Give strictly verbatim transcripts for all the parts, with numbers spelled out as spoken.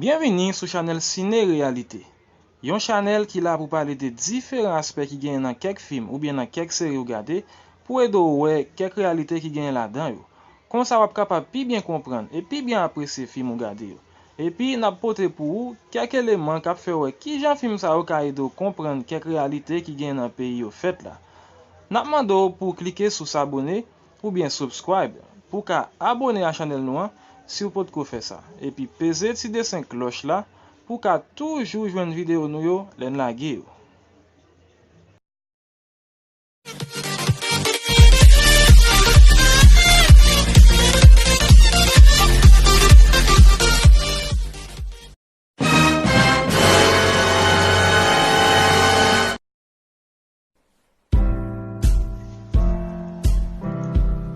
Byenvini sou chanèl Ciné Réalité, yon chanèl ki la pou pale de diferan aspè ki genyen nan kèk fim oubyen nan kèk seri w gade, pou ede w wè kèk reyalite ki genyen ladan yo. Konsa w ap kapab pi byen konprann e pi byen apresye fim ou gade yo. Epi n ap pote pou ou kèk eleman k ap fè w wè kijan fim sa yo ka ede w konprann kèk reyalite ki genyen nan peyi yo fèt la. N ap mande w pou w klike sou sabone oubyen subscribe pou w ka abone a chanèl nou an si w potko fè sa. Epi peze ti desen klòch la pou w ka toujou jwenn videyo nou yo lè n lage yo.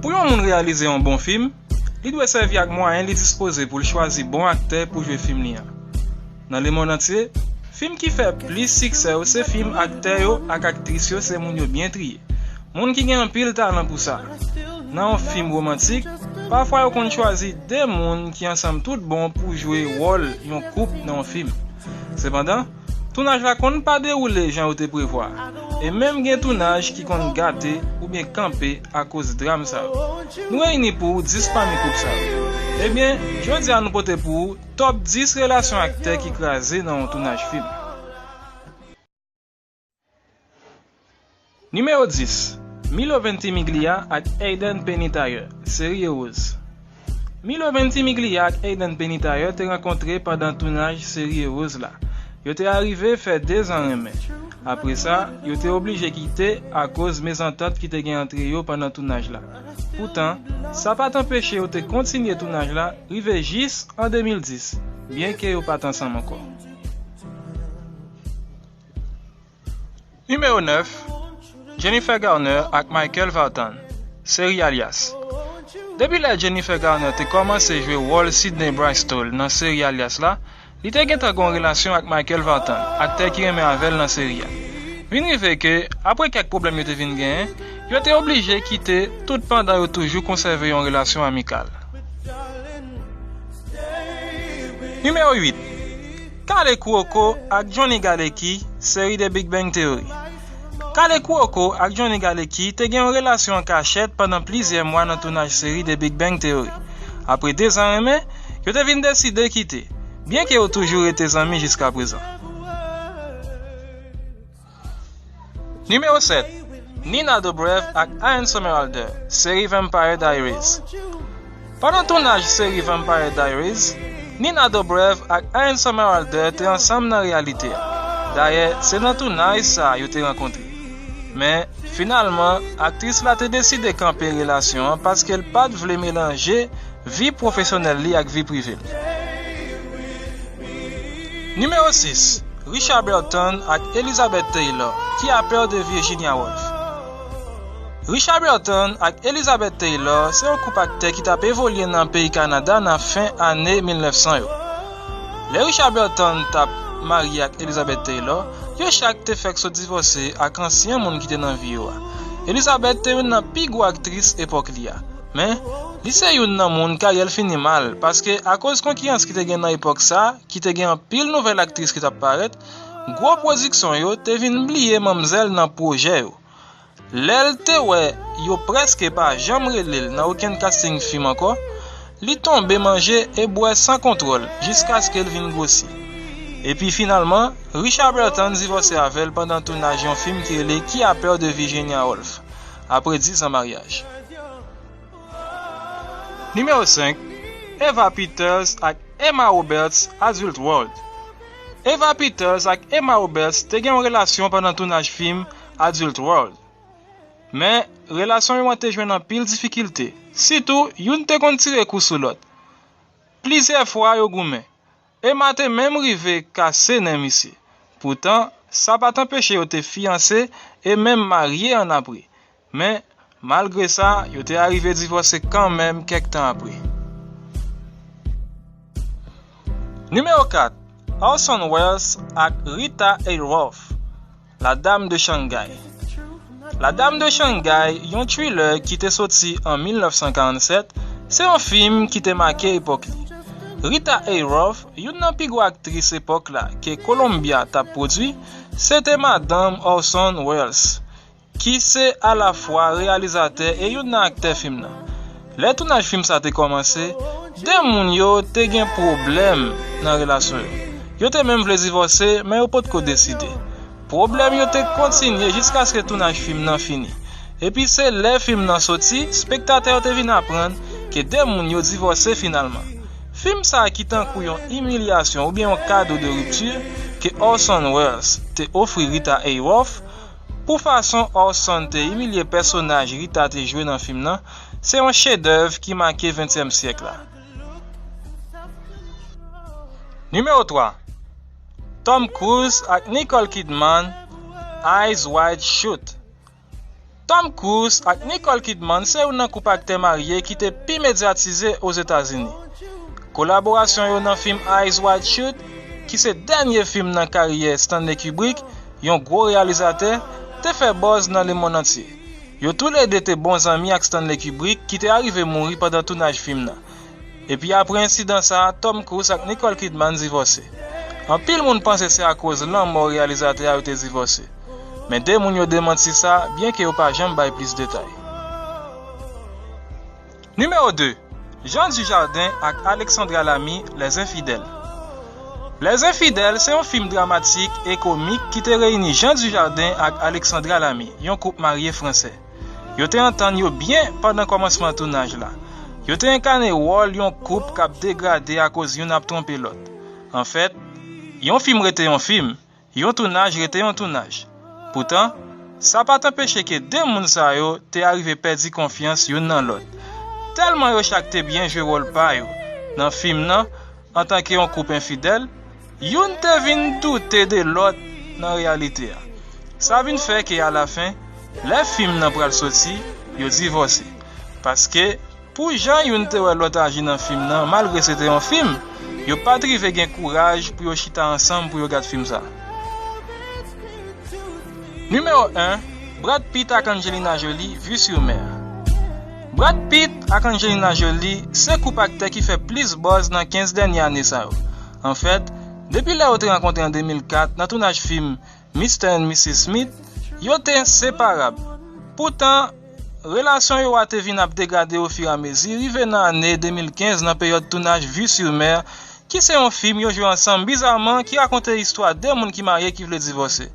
Pou yon moun reyalize yon bon fim, li dwe sèvi ak mwayen li dispoze pou l chwazi bon aktè pou jwe fim li an. Nan lemond antye, fim ki fè plis siksè yo se fim aktè yo ak aktris yo se moun yo byen triye, moun ki gen anpil talan pou sa. Nan yon fim womantik, pafwa yo konn chwazi de moun ki ansanm tout bon pou jwe wòl yon koup nan yon fim. Sepandan, tounaj la konn pa dewoule jan yo te prevwa, e menm gen tounaj ki konn gate oubyen kanpe akoz dram sa yo. Nou reyini pou ou dis pami koup sa yo. Ebyen, jodi a nou pote pou ou top dis relasyon aktè ki kraze nan yon tounaj fim. Nimewo dis, Milo Ventimiglia ak Aiden Pennytayer, seri Heroes. Milo Ventimiglia ak Aiden Pennytayer te rankontre pandan tounaj seri Heroes la. Yo te arive fè de zan renmen. Apre sa, yo te oblije kite akoz mezantant ki te gen antre yo pandan tounaj la. Poutan, sa pa t anpeche yo te kontinye tounaj la rive jis an de mil dis, byenke yo pa t ansanm ankò. Nimewo nèf, Jennifer Garner ak Michael Vartan, seri Alias. Depi lè Jennifer Garner te kòmanse jwe wòl Sidney Bristol nan seri Alias la, li te gentan gen yon relasyon ak Michael Vartan, aktè ki renmen avè l nan seri a. Vin rive ke, apre kèk pwoblèm yo te vin genyen, yo te oblije kite tout pandan yo toujou konsève yon relasyon amikal. Nimewo uit, Kaley Cuoco ak Johnny Galecki, seri The Big Bang Theory. Kaley Cuoco ak Johnny Galecki te gen yon relasyon an kachèt pandan plizyè mwa nan tounaj seri The Big Bang Theory. Apre de zan renmen, yo te vin deside kite, byenke yo toujou rete zanmi jiskaprezan. Nimewo sèt, Nina Dobrev ak Ian Somerhalder, seri Vampire Diaries. Pandan tounaj seri Vampire Diaries, Nina Dobrev ak Ian Somerhalder te ansanm nan reyalite a. Dayè, se nan tounaj sa a yo te rankontre. Men, finalman, aktris la te deside kanpe relasyon an paske l pa t vle melanje vi pwofesyonèl li ak vi prive l. Nimewo sis, Richard Burton ak Elizabeth Taylor, ki a pè de Virginia Woolf. Richard Burton ak Elizabeth Taylor se yon koup aktè ki t ap evolye nan peyi Kanada nan fen ane mil nèf san yo. Lè Richard Burton t ap marye ak Elizabeth Taylor, yo chak te fèk sot divòse ak ansyen moun ki te nan vi yo a. Elizabeth te youn nan pi gwo aktris epòk li a. Men, li se youn nan moun karyè l fini mal, paske akoz konkirans ki te gen nan epòk sa a, ki te gen anpil nouvèl aktris ki t ap parèt, gwo pwodiksyon yo te vin bliye manmzèl nan pwojè yo. Lè l te wè yo prèske pa janm rele l nan okenn casting fim ankò, li tonbe manje e bwè san kontwòl jiskaske l vin gwosi. Epi finalman, Richard Burton divòse avè l pandan tounaj yon fim ki rele Qui a peur de Virginia Woolf, apre dis zan maryaj. Nimewo senk, Eva Peters ak Emma Roberts, Adult World. Eva Peters ak Emma Roberts te gen yon relasyon pandan tounaj fim Adult World. Men, relasyon yo an te jwenn anpil difikilte, sitou youn te konn tire kou sou lòt. Plizyè fwa yo goumen. Emma te menm rive kase nen misye. Poutan, sa pa t anpeche yo te fiyanse e menm marye annapre. Men, malgre sa, yo te arive divòse kanmenm kèk tan apre. Nimewo kat, Orson Welles ak Rita Hayworth, La Dame de Shanghai. La Dame de Shanghai, yon thriller ki te soti an mil nèf san karannsèt, se yon fim ki te make epòk li. Rita Hayworth, youn nan pi gwo aktris epòk la ke Columbia t ap pwodui, se te madanm Orson Welles, ki se alafwa reyalizatè e youn nan aktè fim nan. Lè tounaj fim sa te kòmanse, de moun yo te gen pwoblèm nan relasyon yo. Yo te menm vle divòse, men yo potko deside. Pwoblèm yo te kontinye jiskaske tounaj fim nan fini. Epi se lè fim nan soti, spektatè yo te vin aprann ke de moun yo divòse finalman. Fim sa a ki tankou yon imilyasyon oubyen yon kado de ripti ke Orson Welles te ofri Rita Hayworth, pou fason Orson te imilye pèsonaj Rita te jwe nan fim nan, se yon chedèv ki make ventyèm syèk la. Nimewo twa, Tom Cruise ak Nicole Kidman, Eyes Wide Shut. Tom Cruise ak Nicole Kidman se youn nan koup aktè marye ki te pi medyatize Ozetazini. Kolaborasyon yo nan fim Eyes Wide Shut, ki se dènye fim nan karyè Stanley Kubrick, yon gwo reyalizatè, te fè buzz nan lemonn antye. Yo toulede te bon zanmi ak Stanley Kubrick, ki te arive mouri pandan tounaj fim nan. Epi apre ensidan sa a, Tom Cruise ak Nicole Kidman divòse. Anpil moun panse se akoz lanmò reyalizatè a yo te divòse. Men de moun yo demanti sa, byenke yo pa janm bay plis detay. Nimewo de, Jean Dujardin ak Alexandra Lamy, Les Infidèles. Les Infidèles se yon fim dramatik e komik ki te reyini Jean Dujardin ak Alexandra Lamy, yon koup marye fransè. Yo te antann yo byen pandan kòmansman tounaj la. Yo te enkane wòl yon koup k ap degrade akoz youn ap twonpe lòt. Anfèt, yon fim rete yon fim, yon tounaj rete yon tounaj. Poutan, sa pa t anpeche ke de moun sa yo te arive pèdi konfyans youn nan lòt. Tèlman yo chak te byen jwe wòl pa yo nan fim nan, antanke yon koup enfidèl, youn te vin doute de lòt nan reyalite a. Sa vin fè ke alafen, lè fim nan pral soti, yo divòse. Paske, pou jan youn te wè lòt aji nan fim nan, malgre se te yon fim, yo pa t rive gen kouraj pou yo chita ansanm pou yo gad fim sa. Nimewo en, Brad Pitt ak Angelina Jolie, Vue sur Mer. Brad Pitt ak Angelina Jolie se koup aktè ki fè plis buzz nan kenz dènye ane sa yo. Anfèt, depi lè yo te rankontre an de mil kat nan tounaj fim Mister and Missus Smith, yo te enseparab. Poutan, relasyon yo a te vin ap degrade ofiramezi, rive nan ane de mil kenz nan peryòd tounaj Vue sur Mer, ki se yon fim yo jwe ansanm bizaman ki rakonte istwa de moun ki marye ki vle divòse.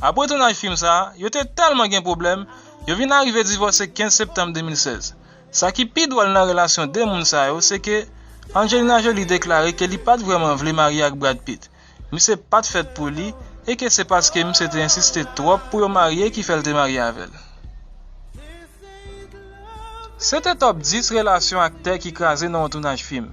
Apre tounaj fim sa a, yo te tèlman gen pwoblèm, yo vin arive divòse kenz septanm de mil sèz. Sa ki pi dwòl nan relasyon de moun sa yo, se ke Angelina Jolie deklare ke li pa t vrèman vle marye ak Brad Pitt. Misye pa t fèt pou li, e ke se paske misye te ensiste twòp pou yo marye ki fè l te marye avè l. Se te top dis relasyon aktè ki kraze nan yon tounaj fim.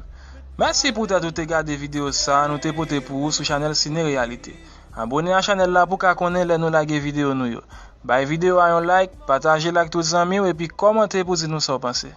Mèsi poutèt ou te gade videyo sa a nou te pote pou ou sou chanèl Sine Reyalite. Abone a chanèl la pou w ka konnen lè nou lage videyo nou yo. Bay videyo a yon like, pataje l ak tout zanmi w epi kòmante pou di nou sa w panse.